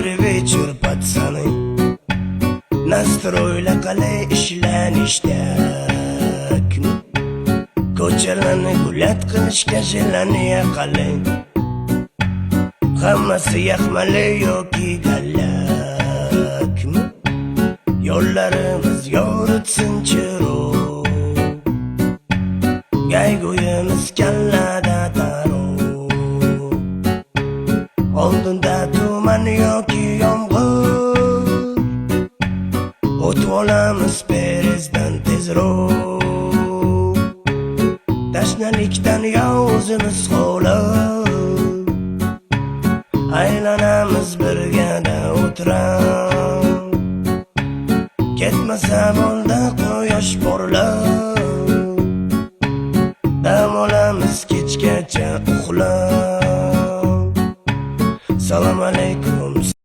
Вечер, пацаны. Настрой lar qalay, ishlar ништяк mi? Ko'chalarni гулять qilishga желание qalay? Hammasi yaxmali yoki gallakmi? Yo'llarimiz yoritsin chiroq. Gayg'oyimiz kallada taroq. Oldinda tuman yoki yomg'ir, o'tib olamiz perezddan tezroq. Tashnalikdan yo o'zimiz xo'lib, aylanamiz birgada o'tirib.